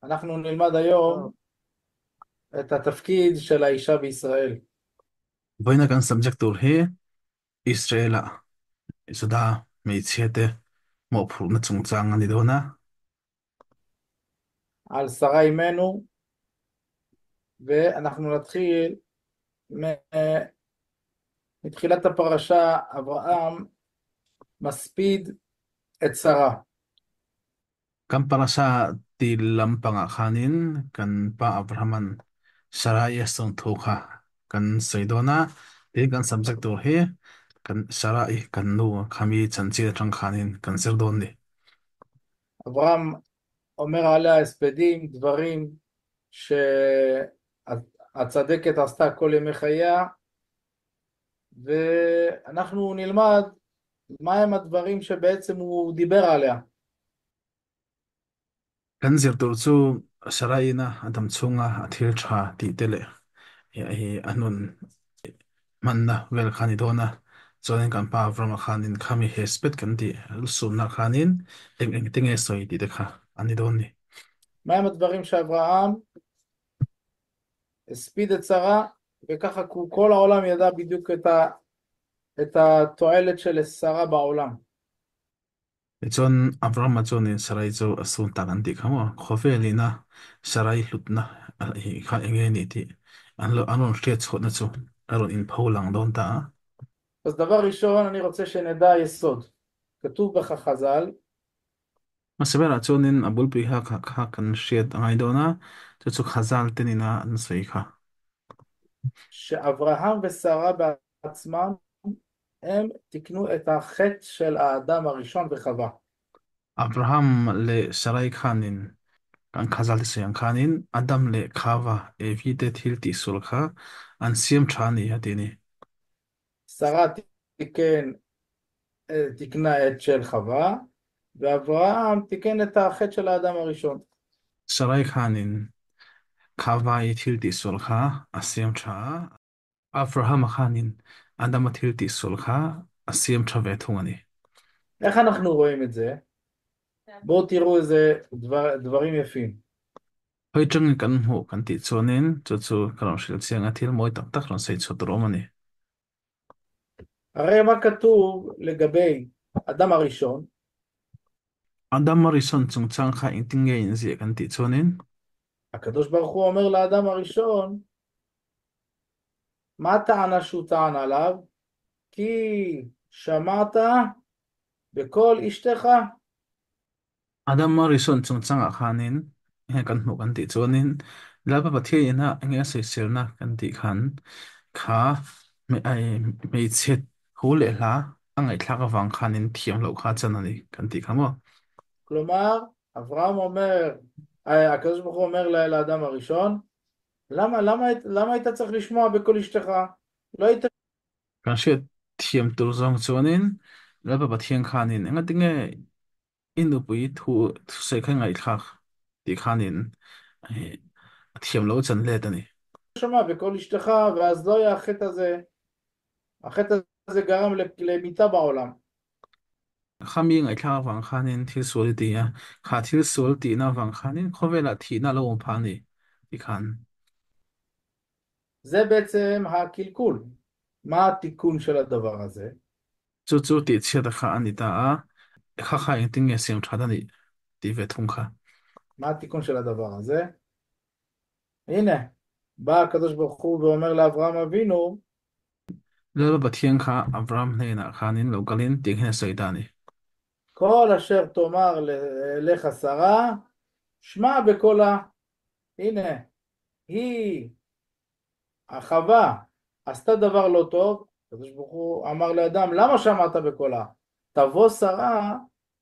אנחנו נלמד היום את התפקיד של האישה בישראל. Vawiina kan subject tur hi Israel-a Juda hmeichhia te mawhphurhna chungchang a ni dawn a. על שרה אימנו, ואנחנו נתחיל מתחילת הפרשה, אברהם מספיד את שרה. Kan parasha ti lampangah khanin kan pa Abrahaman Sarai a sawm thu kha kan sawi dawn a, tin kan subject tur hi kan Sarai kan nu khami chanchin atang khanin kan zir dawn ni. אברהם אומר עליה הספדים, דברים שהצדקת עשתה כל ימי חייה, ואנחנו נלמד מהם הדברים שבעצם הוא דיבר עליה. Kan zir tur chu Sarai-ina a dam chhunga a thil tha tih te leh hi a nun hmanna vel kha a ni dawn a, chuanin kan pa Avrama khanin khami hesped kan tih lusumna khanin eng eng te nge sawi tih te kha a ni dawn ni. מהם הדברים שאברהם הספיד את שרה, וככה כל העולם ידע בדיוק את התועלת של שרה בעולם. Tichuan Abrahama chuanin Sarai chu a sun tak an tih kha maw? Khawvelina Sarai hlutna hi kha eng nge ni tih an lo an rawn hriat chhuahna chu a rawn inpho lang dawn ta a. אז דבר ראשון אני רוצה שנדע יסוד. כתוב בחז"ל. Hmasa berah chuanin a bulpui kha kha kha kan hriat a ngai dawn a, chu chu Khazal te nena an sawi kha. שאברהם ושרה בעצמם הם תיקנו את החטא של האדם הראשון וחווה. Abraham leh Sarai khanin kan Khazal te sawi ang khanin Adam leh Khava, Evi te thil tihsual kha an siam tha a ni a ti a ni. שרה תיקן, תיקנה את של חווה, ואברהם תיקן את החטא של האדם הראשון. Sarai khanin Khava-i thil tihsual kha a siam tha a. Abraham-a khanin Adama thil tihsual kha a siam tha ve thung a ni. איך אנחנו רואים את זה? בואו תראו איזה דברים יפים. Hawi tangin kan hmuh kan tih chuanin chu chu ka rawn hrilh chiang a, thil mawi tak tak rawn sawi chhuah tur a awm a ni. הרי מה כתוב לגבי אדם הראשון? Adam הראשון chungchang kha engtin nge inziah kan tih chuanin. הקדוש ברוך הוא אומר לאדם הראשון, מה הטענה שהוא טען עליו? כי שמעת בקול אשתך. Adam הראשון chungchangah khanin enge kan hmuh kan tih chuanin Lalpa Pathian ina enge a sawiselna kan tih khan kha hmeichhe thu leh hla a ngaihthlak avang khanin thiam loh kha chan a ni kan tih kha maw? כלומר, אברהם אומר, הקדוש ברוך הוא אומר לאדם הראשון, למה, למה, למה היית צריך לשמוע בקול אשתך? לא היית Kan hriat thiam tur zawng chuanin Lalpa Pathian khanin engatinge i nupui thu thusawi kha ngaihthlak tih khanin a thiam lo chan let a ni. שומע בקול אשתך ואז לא היה החטא הזה, החטא הזה גרם למיתה בעולם. Khami ngaihthlak avang khanin thil sual i ti a, kha thil sual tihna avang khanin khawvelah thihna a lo awm phah a ni ti khan. זה בעצם הקלקול. מה התיקון של הדבר הזה? Chu chu tihchhiat a kha a ni ta a, kha kha engtin nge siam that a nih tih ve thung kha. מה התיקון של הדבר הזה? הנה, בא הקדוש ברוך הוא ואומר לאברהם אבינו, Lalpa Pathian kha Abraham hnenah khanin lo kalin tiang hian a sawi ta a ni. כל אשר תאמר לך שרה, שמע בקולה. הנה, היא, החווה, עשתה דבר לא טוב, הקדוש ברוך הוא אמר לאדם, למה שמעת בקולה? תבוא שרה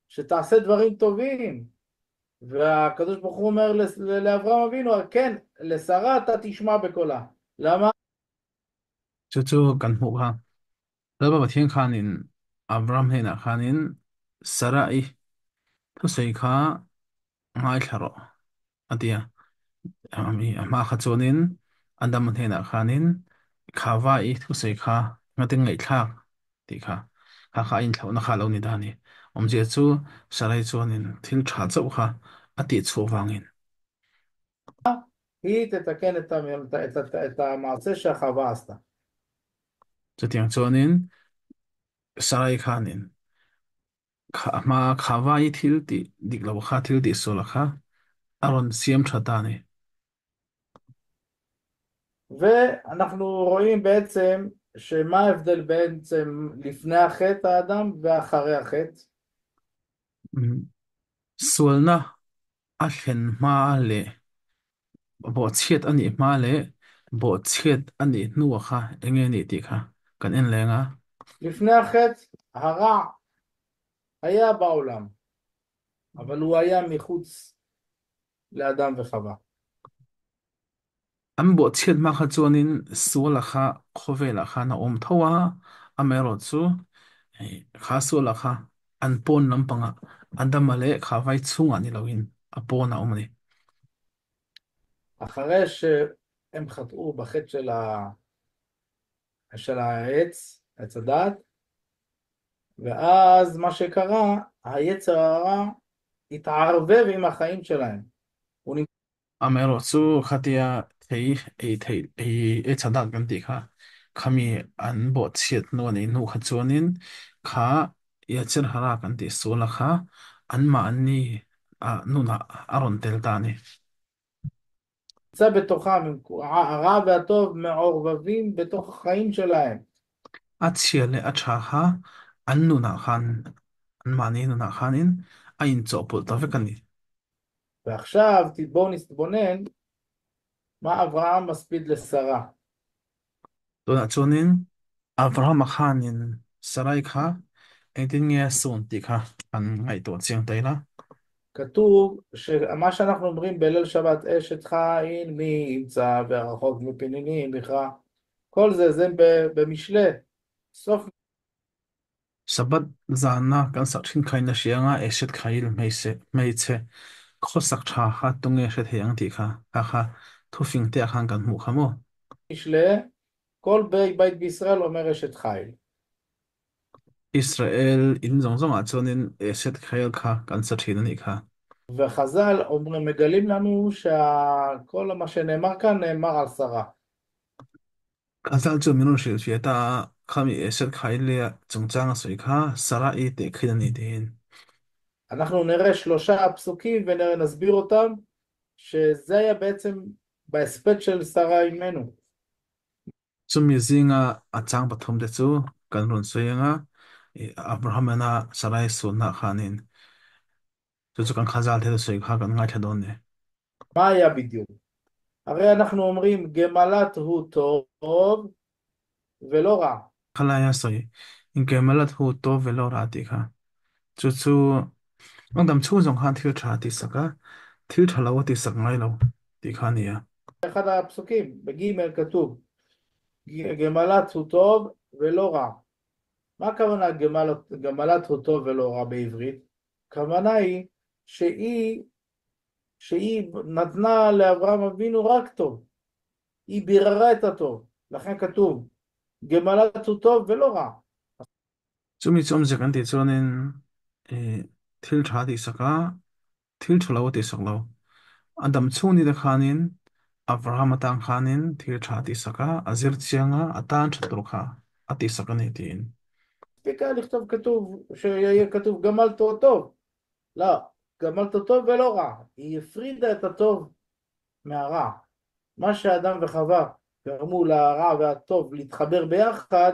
שתעשה דברים טובים. והקדוש ברוך הוא אומר לאברהם אבינו, כן, לשרה אתה תשמע בקולה. למה? Chu chu kan hmuh kha. Lalpa Pathian khanin Abraham hnenah khanin Sarah-i thusawi kha ngaithla rawh a ti a. A hma kha chuanin Adama hnenah khanin Khava-i thusawi kha ngatin ngaihthlak tih kha kha kha a inthlauhna kha a lo ni ta a ni. Awmzia chu Sarai chuanin thil tha chauh kha a tihchhuah vangin. היא תתקן את המעשה שהחווה עשתה. Chutiang chuanin Sarai khanin a hmaa Khavai thil tih dik lo kha thil tih sual kha a rawn siam tha ta a ni. ואנחנו רואים בעצם שמה ההבדל בעצם לפני החטא האדם ואחרי החטא? Sualna a thlen hma leh bawhchhiat a nih hma leh bawhchhiat a nih hnuah kha eng nge nih tih kha kan en leng a. לפני החטא הרע היה בעולם, אבל הוא היה מחוץ לאדם וחווה. An bawhchhiat hma kha chuanin suala kha khawvelah khan a awm tho a, amaherawhchu kha suala kha an pawn lampangah Adama leh Khavai chhungah ni loin a pawnah a awm a ni. אחרי שהם חטאו בחטא של העץ, עץ הדעת, ואז מה שקרה, היצר הרע התערבב עם החיים שלהם. הוא Amaherawhchu khatia thei ei theih ei ei tha dat kan tih kha khami an bawhchhiat hnu a nih hnu kha chuanin kha Yatzer Hara kan tih suala kha anmahni ah nunah a rawn tel ta a ni. נמצא בתוכם, הרע והטוב מעורבבים בתוך החיים שלהם. A chhia leh a tha kha an nunah khan anmahni nunah khanin a inchawhpawlh ta vek a ni. ועכשיו בואו נתבונן מה אברהם מספיד לשרה. Tunah chuanin Abrahama khanin Sarai kha engtin nge a sawn tih kha kan ngaihtuah chiang ta ila. כתוב שמה שאנחנו אומרים בליל שבת אשת חיל מי ימצא והרחוק מפנינים יכרע כל זה זה במשלי סוף Sabbath zana kan sak thin khain a hria anga Eshet Khail hmeichhe khawsak tha kha tunge hre thei ang tih kha kha kha thufing te ah khan kan hmuh kha maw? משלי כל בית בישראל אומר אשת חיל. Israel in zawng zawng ah chuanin Eshet Khail kha kan sa thin a nih kha. וחז"ל אומרים מגלים לנו שכל מה שנאמר כאן נאמר על שרה. Khazal chu min rawn hrilhfiah ta a, khami Eshet Khail leh chungchang a sawi kha Sarah-i teh khin a ni tiin. אנחנו נראה שלושה פסוקים ונסביר אותם, שזה היה בעצם בהספד של שרה אימנו. Chumi zinga a chang pathum te chu kan rawn sawi ang a, Abraham-a Sarai sualna khanin chu chu kan Khazal te sawi kha kan ngaithla dawn ni. מה היה בדיוק? הרי אנחנו אומרים גמלת הוא טוב ולא רע. Khalaia sawi Gemalat hu tawp ve lo rah tih kha chu chu ang dam chhung zawng khan thil tha a tihsak a, thil tha lo a tihsak ngai lo tih kha a ni a. אחד הפסוקים, בגימל כתוב גמלת הוא טוב ולא רע. מה הכוונה גמלת הוא טוב ולא רע בעברית? הכוונה היא שהיא נתנה לאברהם אבינו רק טוב. היא ביררה את הטוב. לכן כתוב גמלת הוא טוב ולא רע. Chumi chu awmzia kan tih chuanin ih thil tha a tihsak a, thil tha lo a tihsak lo. A dam chhung ni te khanin Abraham atang khanin thil tha a tihsak a, a zir chiang a, a tan tha tur kha a tihsak a ni tiin. מספיק היה לכתוב כתוב, שיהיה כתוב גמלתו טוב. לא, גמלתו טוב ולא רע. היא הפרידה את הטוב מהרע. מה שאדם וחווה גרמו לרע והטוב להתחבר ביחד,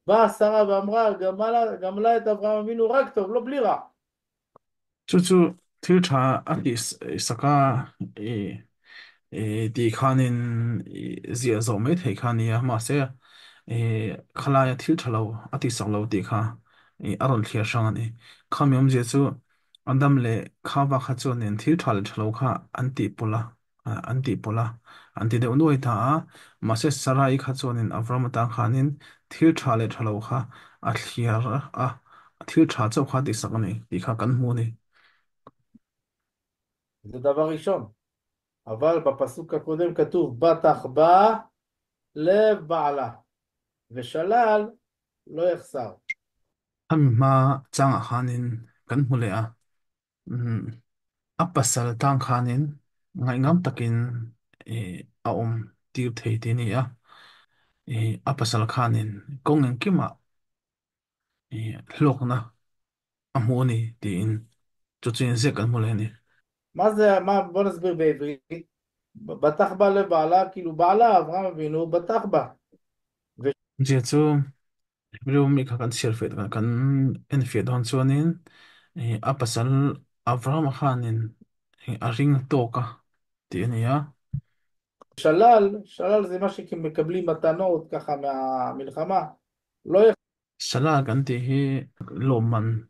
באה שרה ואמרה, גמלה את אברהם אבינו רק טוב, לא בלי רע. Chu chu thil tha a tihsak a, ih ih tih khanin ih ziah zawh mai thei kha a nia, mahse ih khalaia thil tha lo a tihsak lo tih kha ih a rawn thliar hrang a ni. Khami awmzia chu Adam leh Khava kha chuanin thil tha leh tha lo kha an tihpawlh a, an tihpawlh a, an ti deuh nuai ta a, mahse Sarai kha chuanin Avram atang khanin thil tha leh tha lo kha a thliar a, thil tha chauh kha a tihsak a ni tih kha kan hmu a ni. זה דבר ראשון, אבל בפסוק הקודם כתוב בטח בה לב בעלה ושלל לא יחסר. Khami hma changah khanin kan hmu leh a, a pasal tang khanin ngaihngham takin a awm tir thei tih a ni a, a pasal khanin kawng engkimah hlawkna a hmu a ni tiin chu chu inziak kan hmu leh a ni. מה זה, מה, בוא נסביר בעברית, בטח בה לבעלה, כאילו בעלה, אברהם אבינו, בטח בה. Zia chu Hebrew mi kha kan chhiar fiah kan kan en fiah dawn chuanin a pasal Avraham khanin a ring tawk a tih a ni a. שלל, שלל זה מה שמקבלים מתנות ככה מהמלחמה, לא Sala kan tih hi lawmman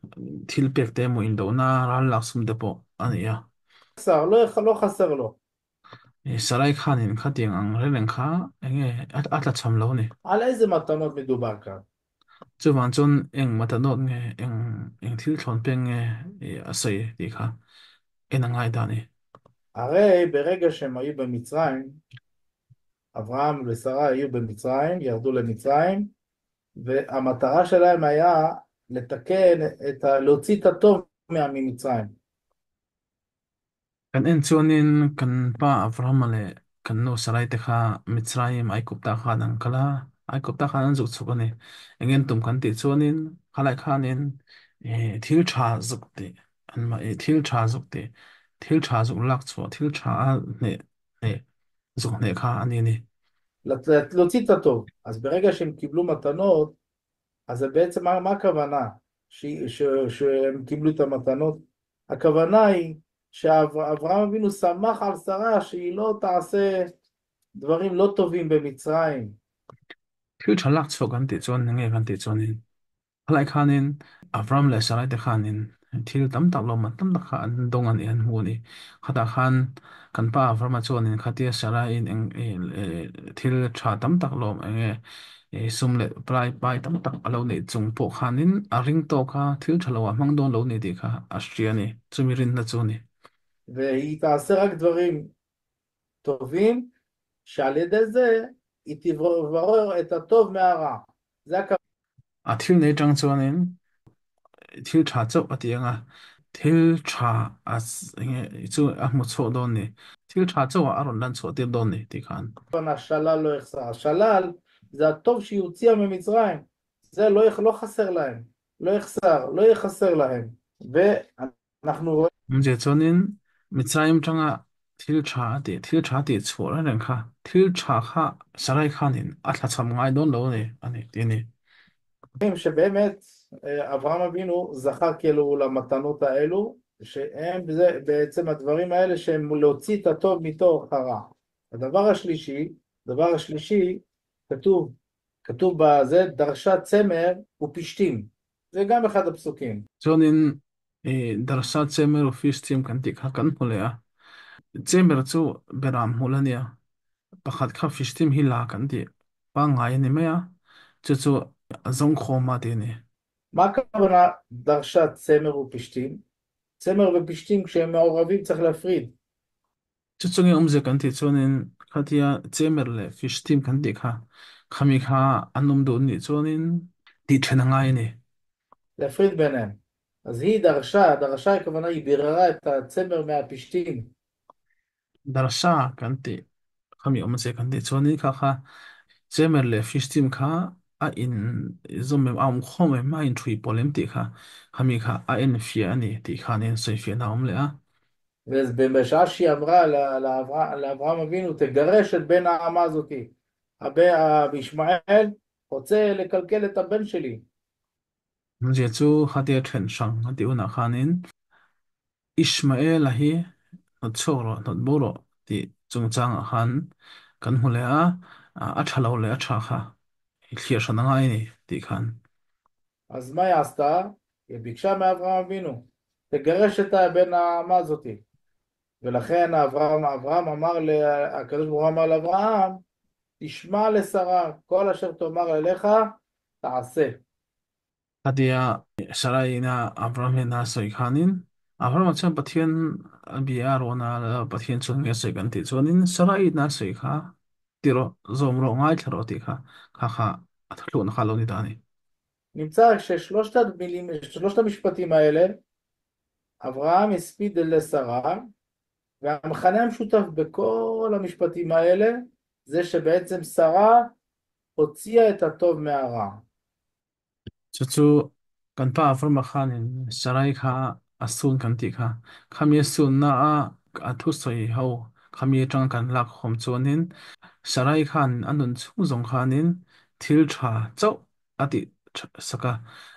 thil pek te emaw indona ral lak sum te pawh a ni a. יחסר, לא לא חסר לו. Sarai khanin khatiang ang reng reng kha enge a tla cham lo a ni. על איזה מתנות מדובר כאן? Chuvang chuan eng matanawt nge, eng eng thil thlawn peng nge a sawi tih kha en a ngai ta a ni. הרי ברגע שהם היו במצרים, אברהם ושרה היו במצרים, ירדו למצרים, והמטרה שלהם היה לתקן את ה... להוציא את הטוב ממצרים. Kan en chuanin kan pa Avrahama leh kan nu Sarai te kha Mitzrayim Aikupta khan an kal a, Aikupta khan an zuk chhuk a ni. Eng en tum kan tih chuanin khalai khanin thil tha zuk tih an mah i thil tha zuk tih, thil tha zuk lak chhuah, thil tha a hneh hneh zuk hneh kha a ni a ni. להוציא את הטוב. אז ברגע שהם קיבלו מתנות, אז זה בעצם מה הכוונה שהם קיבלו את המתנות? הכוונה היא שאברהם אבינו שמח על שרה שהיא לא תעשה דברים לא טובים במצרים. Thil tha lak chhuak an tih chuan nge kan tih chuanin khalai khanin Avram leh Sarai te khanin thil tam tak lawmman tam tak kha an dawng a ni an hmu a ni. Khatah khan kan pa Avrama chuanin khatia Saraiin eng thil tha tam tak lawm eng nge sum leh pai pai tam tak a lo neih chung pawh khanin a ring tawk a, thil tha lo ah hmang dawn lo ni tih kha a hria a ni. Chumi rinna chu a ni. והיא תעשה רק דברים טובים, שעל ידי זה היא תברר את הטוב מהרע. זה הכוונה. A thil nei tang chuanin thil tha chauh a ti ang a, thil tha a enge chu a hmu chhuah dawn ni, thil tha chauh ah a rawn lan chhuah tir dawn ni tih khan. השלל לא יחסר, השלל זה הטוב שהיא הוציאה ממצרים, זה לא לא חסר להם, לא יחסר, לא יחסר להם, ואנחנו רואים Awmzia chuanin Mitzrayim tanga thil tha a tih, thil tha tih chhuah reng reng kha, thil tha kha Sarai khanin a thlachham ngai dawn lo a ni a ni tih a ni. שבאמת אברהם אבינו זכה כאילו למתנות האלו, שהם זה בעצם הדברים האלה שהם להוציא את הטוב מתוך הרע. הדבר השלישי, הדבר השלישי, כתוב, כתוב בזה, דרשה צמר ופשתים. זה גם אחד הפסוקים. Chuanin darsa chemer office team kan tih kha kan hmu leh a, chemer chu beram hmul a nia, pakhat kha fish team hi la kan tih pangngai a ni mai a, chu chu a zawng khawm a tih a ni. מה הכוונה דרשה צמר ופשתים? צמר ופשתים כשהם מעורבים צריך להפריד. Chu chunge awmzia kan tih chuanin khatia chemer leh fish team kan tih kha khami kha an awm duh nih chuanin tih then a ngai a ni. להפריד ביניהם. אז היא דרשה, דרשה הכוונה היא ביררה את הצמר מהפשתים. Darsa kan tih khami awmzia kan tih chuanin kha kha chemer leh fish team kha a in zawm em a awm khawm em a in thui pawl em tih kha khami kha a en fiah a ni tih khanin sawi fiahna a awm leh a. ובשעה שהיא אמרה לאברהם אבינו, תגרש את בן האמה הזאתי, ישמעאל רוצה לקלקל את הבן שלי. Awmzia chu khatia then hrang a tih hunah khanin Ishmael-a hi hnawt chhuak rawh, hnawt bo rawh tih chungchangah khan kan hmu leh a, a tha lo leh a tha kha i thliah hran a ngai a ni tih khan. אז מה היא עשתה? היא ביקשה מאברהם אבינו, תגרש את הבן האמה הזאתי. ולכן אברהם, אברהם אמר, הקדוש ברוך הוא אמר לאברהם, תשמע לשרה, כל אשר תאמר אליך, תעשה. Khatia Sarai-ina Abraham hnena sawi khanin, Abraham-a chuan Pathian a bia a rawn a, Pathian chuan nge sawi kan tih chuanin Sarai-ina sawi kha ti rawh, zawm rawh, ngaithla rawh tih kha kha kha a thluahna kha a lo ni ta a ni. נמצא ששלושת המילים, שלושת המשפטים האלה, אברהם הספיד לשרה, והמכנה המשותף בכל המשפטים האלה זה שבעצם שרה הוציאה את הטוב מהרע. Chu chu kan pa Abraham khanin Sarai kha a sun kan tih kha. Khami a sunna a a thusawi ho khami atanga kan lak khawm chuanin Sarai khan a nun chhung zawng khanin thil tha chauh a tih sak a,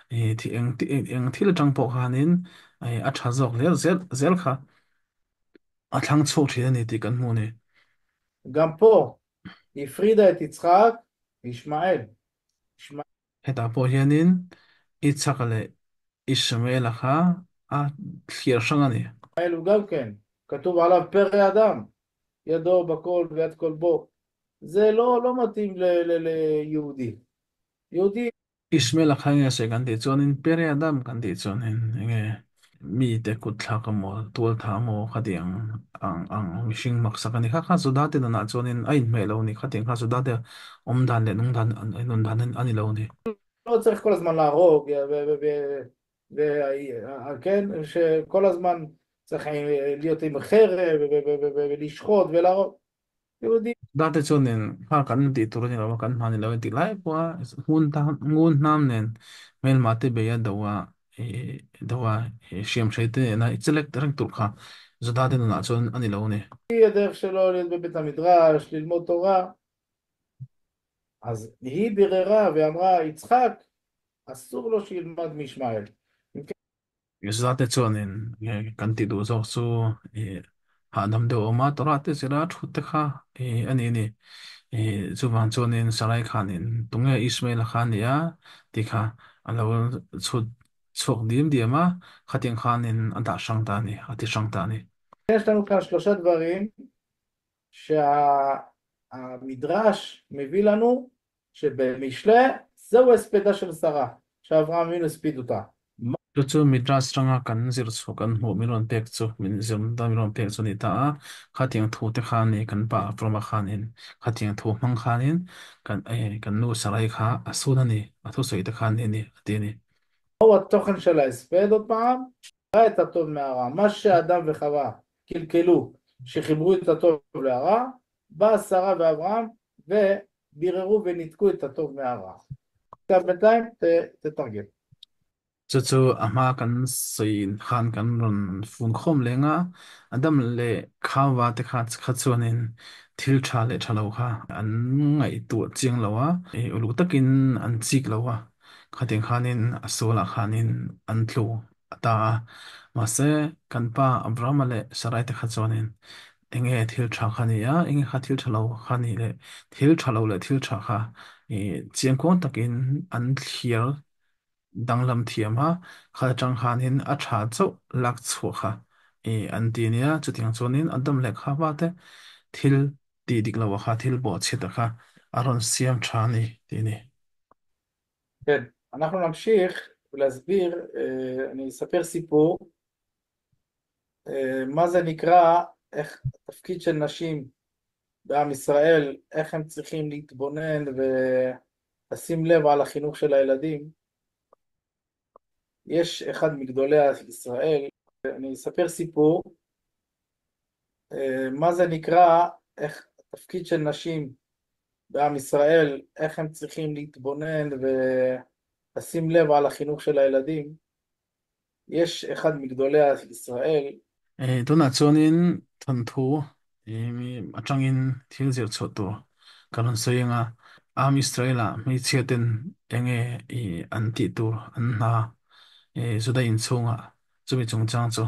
eng eng thil atang pawh khanin a tha zawk zel zel zel kha a thlang chhuak thin a ni tih kan hmu a ni. גם פה הפרידה את יצחק מישמעאל. Hetah pawh hianin Itzhaka leh Ishmaela kha a thlir hrang a ni. הוא גם כן, כתוב עליו פרא אדם, ידו בכל ויד כל בו. זה לא, לא מתאים ליהודי. יהודי Ishmaela kha enge a sawi kan tih chuanin Pere Adam kan tih chuanin enge mite kut thlak emaw tual tha emaw khatiang ang ang mihring maksak a ni kha kha Juda te nunah chuanin a inhmeh lo a ni khatiang kha Juda te awm dan leh nung dan nun dan a ni lo a ni. לא צריך כל הזמן להרוג, כן, שכל הזמן צריך להיות עם חרב ולשחוט ולהרוג. יהודי Juda te chuanin kha kan tih tur a ni lo a, kan hma ni lo a tih lai pawha ngun ngun hnam nen hmelma te bei a do a do a hriam hrei te nena i chelek reng tur kha Juda te nunah chuan a ni lo a ni. הדרך שלו להיות בבית המדרש, ללמוד תורה. אז היא ביררה ואמרה, יצחק, אסור לו שילמד מישמעאל. Juda te chuanin kan tih duh zawk chu hahdam deuh a awm a, Torah te zira thut te kha a ni a ni. Chuvang chuanin Sarai khanin tunge Ishmael-a kha a ni a tih kha a lo chhut chhuak diam diam a, khatiang khanin a dah hrang ta a ni, a ti hrang ta a ni. יש לנו כאן שלושה דברים שהמדרש מביא לנו שבמשלי זהו הספדה של שרה, שאברהם אבינו הספיד אותה. Chu chu Midrash ranga kan zir chhuah kan hmuh min rawn pek chu, min zir dan min rawn pek chu a ni ta a, khatiang thu te khan nih kan pa Abraham-a khanin khatiang thu hmang khanin kan kan nu Sarai kha a sun a ni, a thusawi te khan ni a ni a ti a ni. מהו התוכן של ההספד עוד פעם? ראה את הטוב מהרע, מה שאדם וחווה קלקלו, שחיברו את הטוב להרע, באה שרה ואברהם וביררו וניתקו את הטוב מהרע. עכשיו בינתיים תתרגם. Chu chu a hma kan sawi khan kan rawn fun khawm leng a, Adam leh Khava te kha kha chuanin thil tha leh tha lo kha an ngaihtuah chiang lo a, uluk takin an chik lo a, khatiang khanin a sualah khanin an tlu a ta a. Mahse, kan pa Abrahama leh Sarai te kha chuanin enge thil tha kha ni a, enge kha thil tha lo kha ni leh thil tha lo leh thil tha kha chiang kuang takin an thlir danglam thiam a, kha atang khanin a tha chauh lak chhuah kha i an ti ania, chutiang chuanin Adam leh Khava te thil tih dik loh kha thil bawh chhiat a kha a rawn siam tha a ni tih a ni. כן, אנחנו נמשיך להסביר, אני אספר סיפור, מה זה נקרא, איך התפקיד של נשים בעם ישראל, איך הם צריכים להתבונן ולשים לב על החינוך של הילדים. יש אחד מגדולי ישראל, אני אספר סיפור, מה זה נקרא, איך התפקיד של נשים בעם ישראל, איך הם צריכים להתבונן ולשים לב על החינוך של הילדים. יש אחד מגדולי ישראל. Tunah chuanin thawnthu atangin thil zir chhuah tur ka rawn sawi ang a, Am Israel-ah hmeichhia ten enge an tih tur an hna Juda inchhungah chumi chungchang chu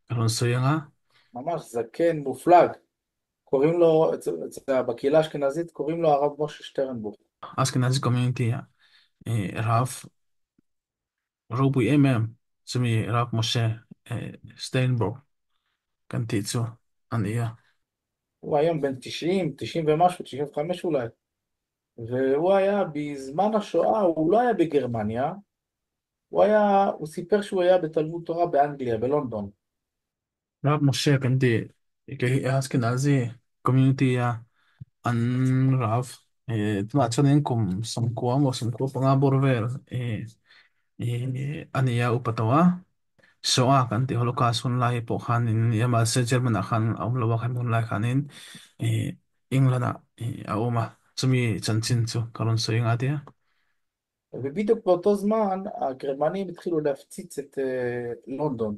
ka rawn sawi ang a. ממש זקן מופלג, קוראים לו, בקהילה האשכנזית קוראים לו הרב משה שטרנבוך. Ashkenazi community-ah Rav ropui em em chumi Rav Moshe Steinberg kan tih chu a ni a. הוא היום בן 90, 90 ומשהו, 95 אולי. והוא היה בזמן השואה, הוא לא היה בגרמניה, הוא היה, הוא סיפר שהוא היה בתלמוד תורה באנגליה, בלונדון. Rav Moshe kan tih kei hi Ashkenazi community a an Rav tunah chuanin kum 90 emaw 95 bawr vel a ni a upa tawh a. Shoah kan tih Holocaust hun lai pawh khanin nia mahse German ah khan a awm lo a khan hun lai khanin ih England ah ih a awm a chumi chanchin chu ka rawn sawi anga tia. ובדיוק באותו זמן הגרמנים התחילו להפציץ את לונדון.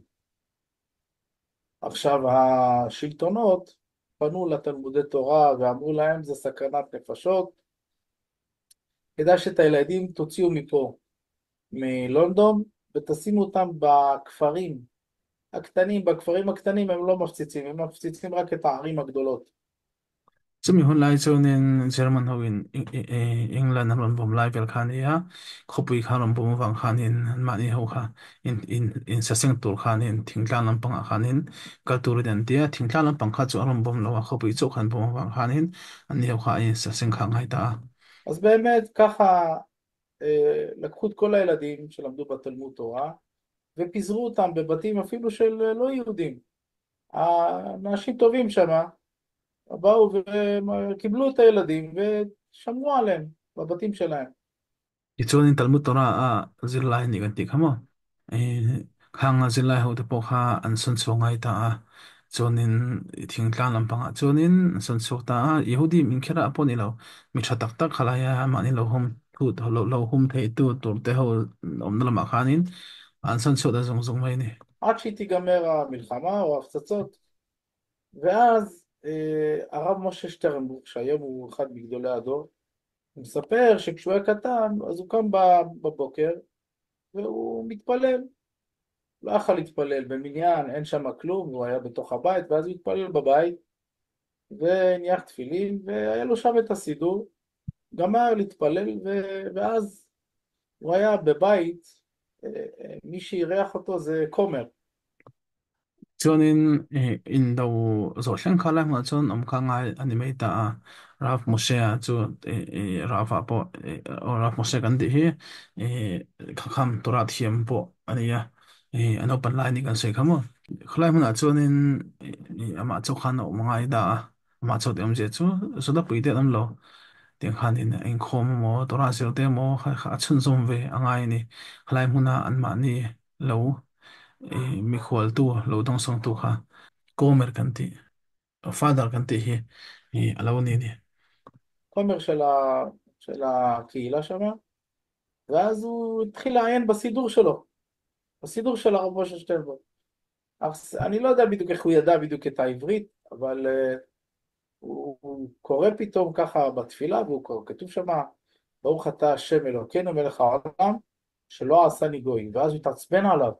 עכשיו השלטונות פנו לתלמודי תורה ואמרו להם זה סכנת נפשות, כדאי שאת הילדים תוציאו מפה, מלונדון, ותשימו אותם בכפרים הקטנים, בכפרים הקטנים הם לא מפציצים, הם מפציצים רק את הערים הגדולות. Chumi hun lai chuanin German hoin England an rawn bawm lai vel kha a ni a, khawpui kha an rawn bawm avang khanin anmahni ho kha in in insaseng tur khanin thingtlang lampangah khanin kal turin an ti a, thingtlang lampang kha chu an rawn bawm lo a, khawpui chauh kha an bawm avang khanin anni ho kha an insaseng kha a ngai ta a. אז באמת ככה לקחו את כל הילדים שלמדו בתלמוד תורה ופיזרו אותם בבתים אפילו של לא יהודים. האנשים טובים שמה באו וקיבלו את הילדים ושמרו עליהם בבתים שלהם. Tichuanin Talmud Torah a zirlai a nih kan tih kha maw? Khang a zirlai ho te pawh kha an sawn chhuak ngai ta a, chuanin thingtlang lampangah chuanin an sawn chhuak ta a, Yehudi min kher ah pawh ni lo, mi tha tak tak kha laia mahni lo hum thu lo hum theih tu tur te ho awmna lamah khanin an sawn chhuak ta zung zung mai a ni. עד שתיגמר המלחמה או ההפצצות, ואז הרב משה שטרנבוך, שהיום הוא אחד מגדולי הדור, הוא מספר שכשהוא היה קטן, אז הוא קם בבוקר והוא מתפלל. לא יכל להתפלל במניין, אין שם כלום, הוא היה בתוך הבית, ואז הוא התפלל בבית, והניח תפילין, והיה לו שם את הסידור, גמר להתפלל, ואז הוא היה בבית, מי שאירח אותו זה כומר. Chuanin indo zawh thleng kha lai hmunah chuan awm kha ngai a ni mai ta a, Rav Moshe-a chu Rav-ah pawh Rav Moshe kan tih hi khakham Torah thiam pawh a ni a, a naupan lai a ni kan sawi kha maw. Khawlai hmunah chuanin amah chauh khan a awm ngai ta a, amah chauh tih awmzia chu Zodapui te an awm lo. Tiang khanin inkhawm emaw Torah zir te emaw kha a chhunzawm ve a ngai a ni. Khalai hmuna anmahni lo mikhualtu lo dawngsawngtu kha Gomer kan tih, Father kan tih hi a lo ni a ni. כומר של הקהילה שמה, ואז הוא התחיל לעיין בסידור שלו, בסידור של הרב משה שטרנברג. אז אני לא יודע בדיוק איך הוא ידע בדיוק את העברית, אבל הוא קורא פתאום ככה בתפילה, והוא קורא, כתוב שמה, ברוך אתה השם אלוקינו מלך העולם, שלא עשני גוי, ואז הוא התעצבן עליו.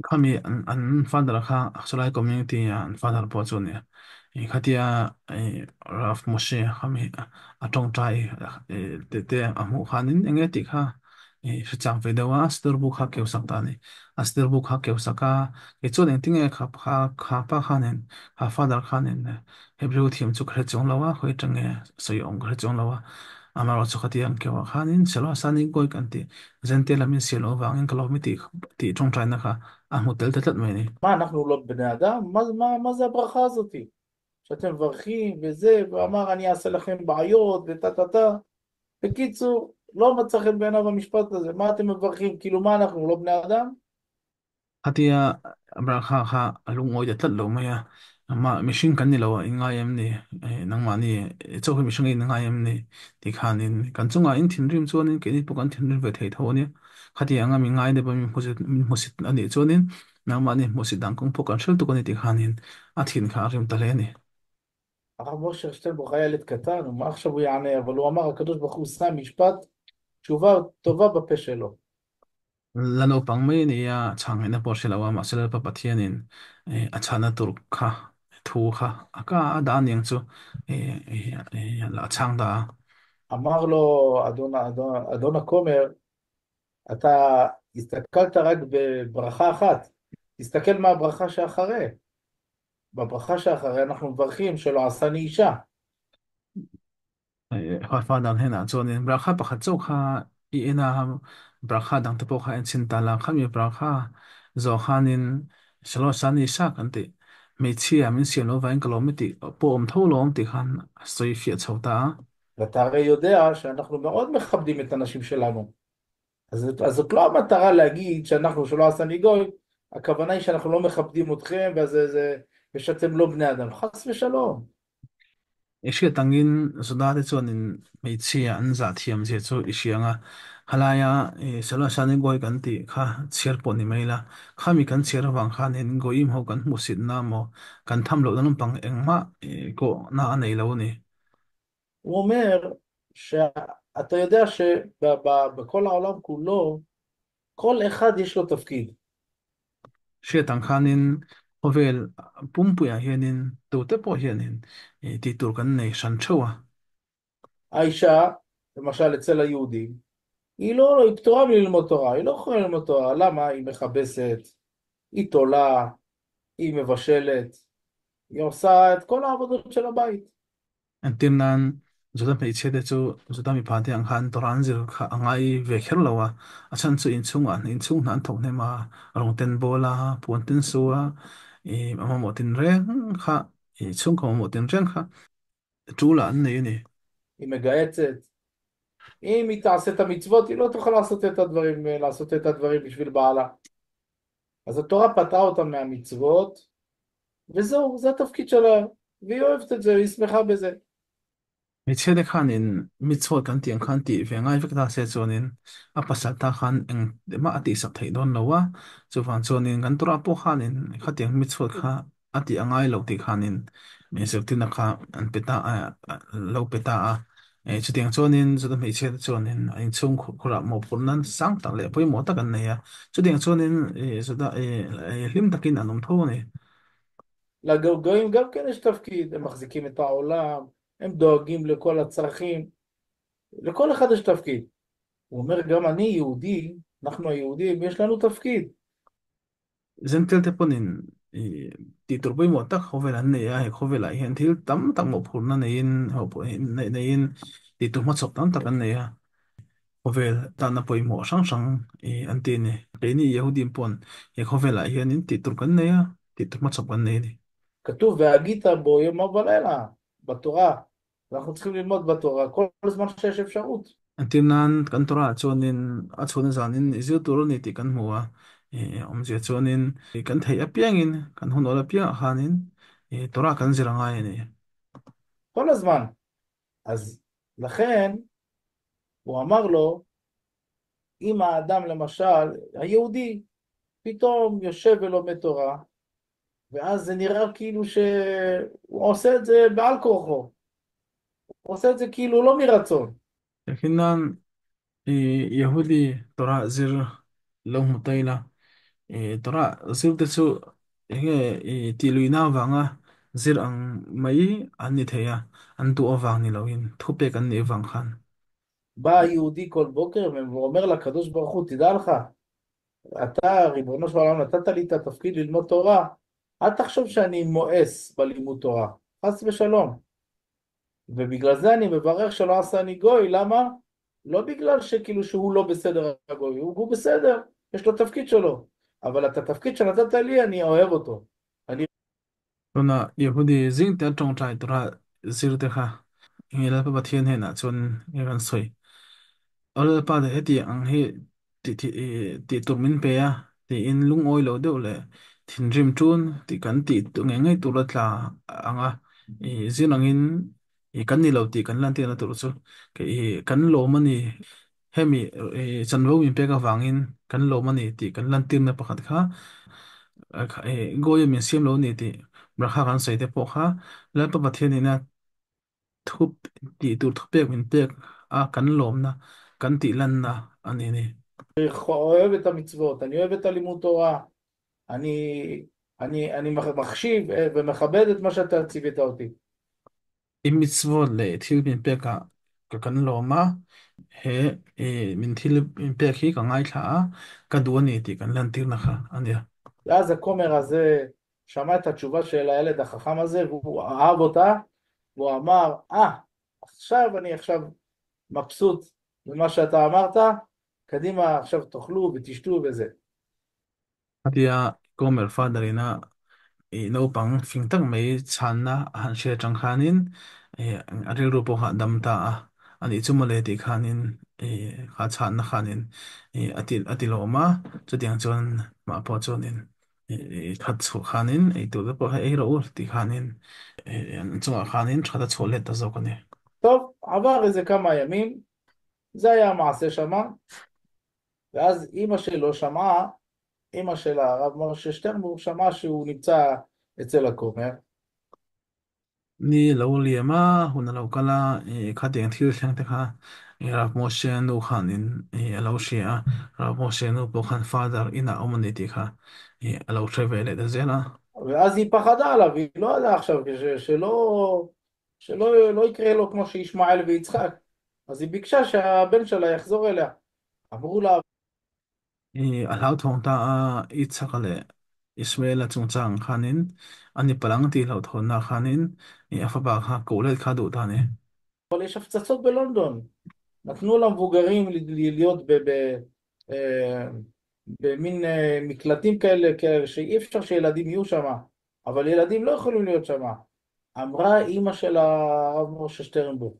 Khami an father kha chulai community a an father pawh chu a nia. Ih khatia ih Rav Moshe khami a tawngtai te te a hmuh khanin eng nge tih kha ih hre chak ve deuh a, Astor bu kha keu sak ta a ni. Astor bu kha keu sak a, kei chuan engtin nge kha kha kha pa khanin kha father khanin Hebrew thiam chu ka hre chuang lo a, khawi atang nge sawi awm ka hre chuang lo a. Amaherawhchu khatia ang keuh ah khanin Selo Asani Goy kan tih Zente lamin sial loh avangin ka lawm i tih tih tawngtaina kha a hmu tel ta tlat mai a ni. מה אנחנו לא בני אדם? מה זה הברכה הזאתי? שאתם מברכים וזה, ואמר אני אעשה לכם בעיות וטה טה טה. בקיצור, לא מצא חן בעיניו המשפט הזה, מה אתם מברכים? כאילו מה אנחנו לא בני אדם? Khatia Abraha kha a lungawi ta tlat lo mai a, amah mihring kan ni lo a, i ngai em ni? Nangmahni chaw hi mihring in ngai em ni? Ti khanin kan chungah in thinrim chuanin keini pawh kan thinrim ve thei tho a nia. Khatia anga mi ngai deuh a min hmusit a nih chuanin nangmahni hmusit dan kawng pawh kan hrel tuk a ni ti khanin a thin kha a rim ta hle a ni. הרב משה שטרנבוך היה ילד קטן, מה עכשיו הוא יענה? אבל הוא אמר, הקדוש ברוך הוא שם משפט, תשובה טובה בפה שלו. La naupang mai a ni a, chhang ngaihna pawh a hre lo a, mahse Lalpa Pathianin a chhana tur kha thu kha a ka a dah aniang chu a chhang dah a. אמר לו אדון הכומר, אתה הסתכלת רק בברכה אחת, תסתכל מה הברכה שאחרי. בברכה שאחרי אנחנו מברכים שלא עשני אישה. Father hnenah chuanin brakha pakhat chauh kha i en a, brakha dangte pawh kha en chhin ta la, khami brakha zawh khanin Shelo Sani Isha kan tih hmeichhia min siam lo vangin ka lawm i tih pawh awm tho lo awm tih khan a sawi fiah chho ta a. ואתה הרי יודע שאנחנו מאוד מכבדים את הנשים שלנו. אז זאת לא המטרה להגיד שאנחנו שלא עשני גוי, הכוונה היא שאנחנו לא מכבדים אתכם ושאתם לא בני אדם, חס ושלום. I hriat angin Juda te chuanin hmeichhia an zah thiam zia chu i hria anga, halaia Salo Sani Goy kan tih kha chhiar pawh ni mai la, khami kan chhiar avang khanin Goyim ho kan hmuhsitna maw kan tham lohna lampang engmah kawhna a nei lo a ni. הוא אומר שאתה יודע שבכל העולם כולו כל אחד יש לו תפקיד. Hriat ang khanin khawvel pumpuiah hianin tute pawh hianin tih tur kan nei hran theuh a. האישה, למשל אצל היהודים, היא לא, היא פטורה מללמוד תורה, היא לא יכולה ללמוד תורה, למה? היא מכבסת, היא תולה, היא מבשלת, היא עושה את כל העבודות של הבית. Entir nan, Juda hmeichhia te chu Juda mipa te ang khan Torah an zir kha a ngai ve kher lo a, a chhan chu inchhungah inchhung hna an thawk hnem a, rawng ten bawl a, puan ten su a, ih a mamawh tin reng kha, ih chhungkaw mamawh tin reng kha tul ah an nei a ni. היא מגהצת. אם היא תעשה את המצוות, היא לא תוכל לעשות את הדברים, לעשות את הדברים בשביל בעלה. אז התורה פטרה אותה מהמצוות, וזהו, זה התפקיד שלה, והיא אוהבת את זה, והיא שמחה בזה. Hmeichhia te khanin mitzvot kan tih ang khan tih ve ngai vek ta se chuanin a pasal ta khan eng mah a tihsak theih dawn lo a, chuvang chuanin kan Torah pawh khanin khatiang mitzvot kha a tih a ngai lo tih khanin zirtirna kha an pe ta a, lo pe ta a. Chutiang chuanin chuta hmeichhia te chuanin a inchhung khurah mawhphurhna sang tak leh pawimawh tak an nei a, chutiang chuanin chuta hlim takin an awm tho a ni. לגויים גם כן יש תפקיד, הם מחזיקים את העולם, הם דואגים לכל הצרכים, לכל אחד יש תפקיד. הוא אומר, גם אני יהודי, אנחנו היהודים, יש לנו תפקיד. Zentel te pawhin tih tur pawimawh tak khawvel an nei a, he khawvelah hian thil tam tak mawhphurhna neiin neiin tih tur hmachhawp tam tak an nei a, khawvel tana pawimawh hrang hrang an ti a ni. Keini Yehudim pawn he khawvelah hianin tih tur kan nei a, tih tur hmachhawp kan nei a ni. כתוב והגית בו יומם ולילה בתורה, אנחנו צריכים ללמוד בתורה כל הזמן שיש אפשרות. Entir nan kan Torah chuanin a chhun zanin i zir tur a ni tih kan hmu a, awmzia chuanin kan theih apiangin kan hun awl apiangah khanin Torah kan zir a ngai a ni. כל הזמן. אז לכן הוא אמר לו, אם האדם למשל, היהודי, פתאום יושב ולומד תורה, ואז זה נראה כאילו שהוא עושה את זה בעל כורחו. הוא עושה את זה כאילו לא מרצון. Tehkhin nan i Yahudi Torah zir lo hmu ta ila, i Torah zir te chu eng nge i tih luihna avanga zir ang mai an ni thei a, an duh avang ni loin thupek an nih avang khan. בא היהודי כל בוקר ואומר לקדוש ברוך הוא, תדע לך, אתה ריבונו של עולם נתת לי את התפקיד ללמוד תורה, אל תחשוב שאני מואס בלימוד תורה, חס ושלום. ובגלל זה אני מברך שלא עשני גוי, למה? לא בגלל שכאילו שהוא לא בסדר הגוי, הוא בסדר, יש לו תפקיד שלו, אבל את התפקיד שנתת לי אני אוהב אותו. אני Tuna Yehudi zing te tawngtai tura zir te kha nge Lalpa Pathian hnenah chuan nge kan sawi. Aw Lalpa te heti ang hi tih tur min pe a tiin lungawi lo deuh leh thinrim tun tih kan tih ngei ngei tur a tla ang a, i zir angin i kan ni lo tih kan lan tirna tur chu kei hi kan lawm a ni. Hemi chanvo min pek avangin kan lawm a ni tih kan lan tirna pakhat kha Goia min siam lo ni tih Brakha kan sawi te pawh kha Lalpa Pathian ina thup tih tur thupek min pek a kan lawmna kan tih lanna a ni ni. אוהב את המצוות, אני אוהב את הלימוד תורה, אני, אני, אני מחשיב ומכבד את מה שאתה ציווית אותי. I mitzvot leh thil min pekah ka kan lawm a, he min thil min pek hi ka ngaithla a, ka duh a ni tih kan lantirna kha a nia. ואז הכומר הזה שמע את התשובה של הילד החכם הזה והוא אהב אותה, והוא אמר, עכשיו אני עכשיו מבסוט ממה שאתה אמרת, קדימה עכשיו תאכלו ותשתו וזה. Khatia Gomer father ina i naupang fing tak mai chhanna a han hria atang khanin a rilru pawh kha a dam ta a, ani chu mawle tih khanin kha chhanna khanin a ti lawm a, chutiang chuan mah pawh chuanin. That chhuah khanin ei tur te pawh hei ei rawh u tih khanin an chungah khanin that a chhuah let ta zawk a ni. טוב, עבר איזה כמה ימים, זה היה המעשה שמה, ואז אימא שלו שמעה, אימא של הרב משה שטרנבורג שמעה שהוא נמצא אצל הכומר. Ni lo liam a, hun a lo kal a, i khatiang thil thleng te kha i Rav Moshe nu khanin i a lo hria a, Rav Moshe nu pawh khan father inah awm a ni tih kha i a lo hre ve leh ta zel a. ואז היא פחדה עליו, היא לא ידעה עכשיו שלא, שלא לא יקרה לו כמו שישמעאל ויצחק. אז היא ביקשה שהבן שלה יחזור אליה. אמרו לה, I a hlauthawng ta a, Yitzhaka leh Ishmaela chungchang khanin an i palang tih hlauhthawnna khanin i a fapa kha koh let kha duh ta a ni. אבל יש הפצצות בלונדון. נתנו למבוגרים להיות במין מקלטים כאלה, שאי אפשר שילדים יהיו שם, אבל ילדים לא יכולים להיות שם. אמרה אימא של הרב משה שטרנבורג.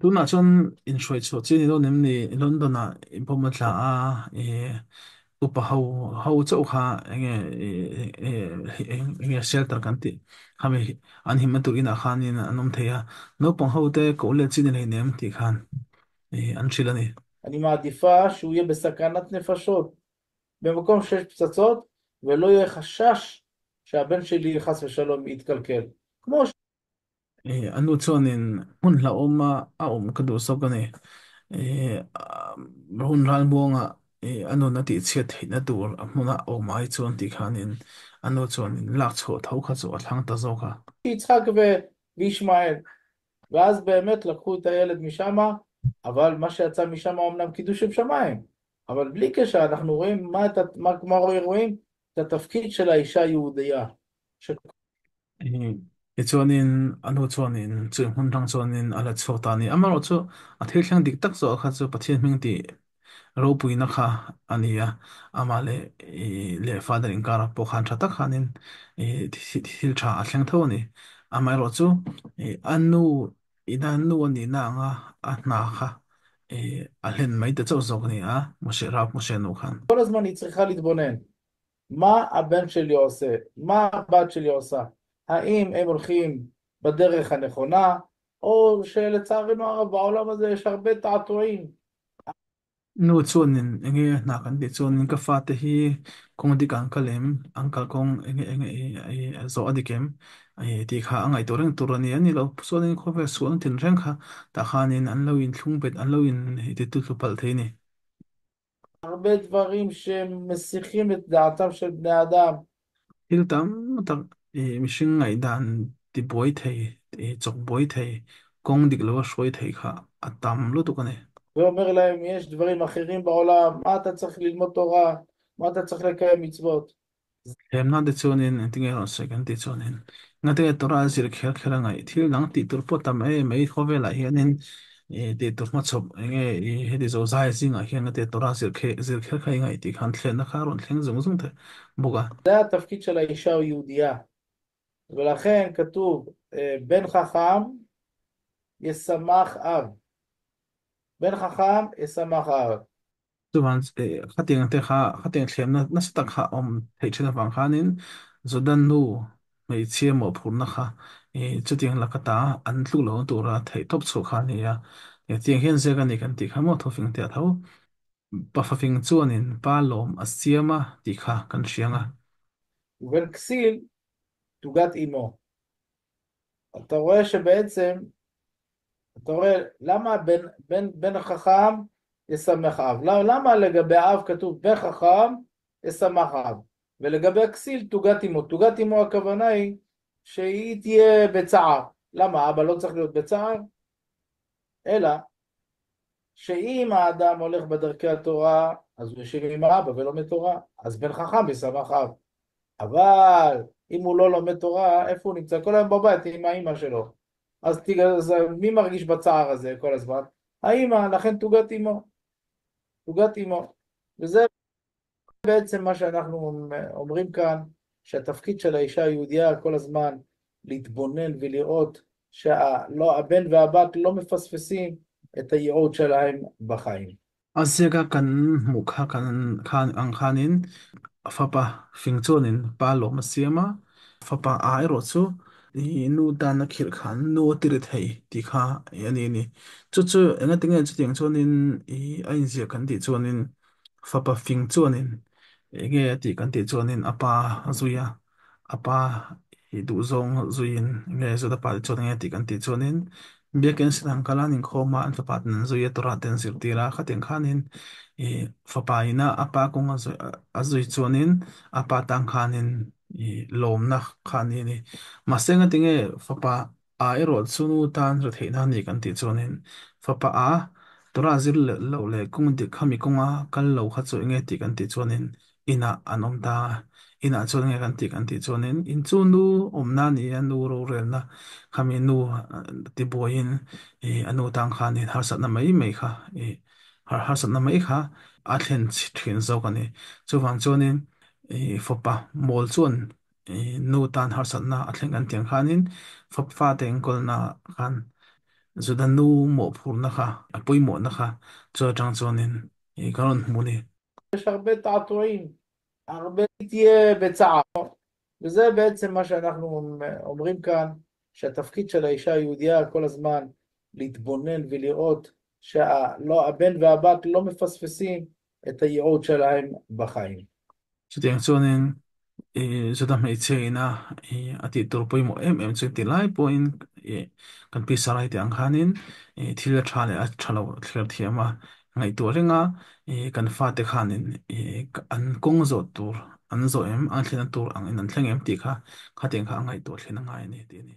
Tunah chuan inhruai chhuah chi a ni dawn em ni? London ah inpawm a thla a, ih upa ho ho chauh kha eng nge eng nge shelter kan tih khami an himna tur inah khanin an awm thei a, naupang ho te koh let chi ni hleinem tih khan ih an hrilh a ni. אני מעדיפה שהוא יהיה בסכנת נפשות במקום שיש פצצות ולא יהיה חשש שהבן שלי חס ושלום יתקלקל. כמו Ih a nu chuanin hmun hlauhawma a awm ka duh zawk a ni. Ih hun ralmuanga ih a nun a tihchhiat theihna tur a hmuna awm ai chuan tih khanin a nu chuanin lak chhuah tho kha chu a thlang ta zawk a. יצחק וישמעאל. ואז באמת לקחו את הילד משם, אבל מה שיצא משם אמנם קידוש שם שמיים. אבל בלי קשר אנחנו רואים מה, מה, מה רואים? את התפקיד של האישה היהודייה. ש... Tichuanin a nu chuanin chu hmun hrang chuanin a la chhuak ta a ni. Amaherawhchu a thil thleng dik tak zawh kha chu Pathian hming tih ropuina kha a ni a, amah leh leh father inkarah pawh khan tha tak khanin thil tha a thleng tho a ni. Amaherawhchu a nu ina nu a nihna anga a hna kha a hlen mai ta chauh zawk a ni a, Moshe Rav Moshe nu khan. כל הזמן היא צריכה להתבונן. מה הבן שלי עושה? מה הבת שלי עושה? האם הם הולכים בדרך הנכונה, או שלצערנו הרב בעולם הזה יש הרבה תעתועים. Nu chuanin enge hna kan tih chuanin ka fate hi kawng dik an kal em, an kal kawng enge enge i zawh a dik em tih kha a ngaihtuah reng tur a ni a ni lo. Chuanin khawvel sual an tin reng kha tah khanin an lo inthlung bet an lo in ti tlu palh thei a ni. הרבה דברים שמסיחים את דעתם של בני אדם. Thil tam tak i mihring ngaihdan ti buai thei, i chawk buai thei, kawng dik lo a hruai thei kha a tam lutuk a ni. ואומר להם יש דברים אחרים בעולם, מה אתה צריך ללמוד תורה, מה אתה צריך לקיים מצוות. Hlemna te chuanin engtinge rawn sawi kan tih chuanin ngate Torah zir kher kher a ngaih thil dang tih tur pawh tam em mai khawvelah hianin ih tih tur hmachhawp enge ih heti zo zai zingah hian ngate Torah zir kher zir kher kha i ngaih tih khan thlenna kha a rawn thleng zung zung thei bawk a. זה התפקיד של האישה היהודייה ולכן כתוב בן חכם ישמח אב בן חכם ישמח אב. Chuvan khatiang te kha khatiang thlemna nasa tak kha awm theih thin avang khanin Jordan nu hmeichhia mawhphurhna kha chutiang laka ta an tluk lo tura theih tawp chhuah kha a ni a, tiang hian ziak a ni kan tih kha maw thawfing te a tho. Pafafing chuanin pa lawm a siam a tih kha kan hriang a. ובן כסיל תוגת אמו. אתה רואה שבעצם, אתה רואה למה בן, בן, בן חכם ישמח אב. למה לגבי אב כתוב בן חכם ישמח אב, ולגבי הכסיל תוגת אמו. תוגת אמו הכוונה היא שהיא תהיה בצער. למה אבא לא צריך להיות בצער? אלא שאם האדם הולך בדרכי התורה, אז הוא יושב עם האבא ולומד תורה, אז בן חכם ישמח אב. אבל אם הוא לא לומד תורה, איפה הוא נמצא? כל היום בבית עם האמא שלו. אז, אז מי מרגיש בצער הזה כל הזמן? האמא, לכן תוגת אמו. תוגת אמו. וזה בעצם מה שאנחנו אומרים כאן, שהתפקיד של האישה היהודייה כל הזמן להתבונן ולראות שהבן והבת לא מפספסים את הייעוד שלהם בחיים. A ziaka kan hmuh kha kan khan ang khanin Fapa fing chuanin pa lawm a siam a, fapa a erawh chu i nu tana khirh khan nu a ti ri thei tih kha a ni a ni. Chu chu engatinge chutiang chuanin i a inziah kan tih chuanin fapa fing chuanin enge a tih kan tih chuanin a pa a zui a, a pa i duhzawng zuiin enge Juda pa te chuan enge a tih kan tih chuanin biakinn sinah an kal a, an inkhawm a, an fapa ten an zui a, Torah te an zirtir a, khatiang khanin i fapa ina a pa kawng a zui chuanin a pa tang khanin i lawmna kha a ni a ni. Mahse ngatinge fapa a erawh chu nu tan retheihna a ni kan tih chuanin fapa a Torah zir loh leh kawng dik khami kawnga kal lo kha chu enge tih kan tih chuanin inah an awm ta a, inah chuan enge kan tih kan tih chuanin in chu nu awmna a ni a, nu rorelna khami nu tibuaiin ih a nu tang khanin harsatna mai mai kha ih harsatna mai kha a thlen thin zawk a ni. Chuvang chuanin ih fapa mawl chuan ih nu tan harsatna a thleng kan tih ang khanin fate enkawlna khan Juda nu mawhphurhna kha a pawimawhna kha chu atang chuanin ih ka rawn hmu a ni. יש הרבה תעתועים, הרבה תהיה בצער, וזה בעצם מה שאנחנו אומרים כאן, שהתפקיד של האישה היהודייה כל הזמן להתבונן ולראות שהבן והבת לא מפספסים את הייעוד שלהם בחיים. Chutiang chuanin i chuta hmeichhia ina i a tih tur pawimawh em em chu ti lai pawhin i kan pi Sarai te ang khanin i thil a tha leh a tha lo thlir thiam a ngaihtuah reng a, i kan fate khanin i an kawng zawh tur an zawh em, an thlenna tur angin an thleng em tih kha khatiang kha a ngaihtuah thlen a ngai a ni tih a ni.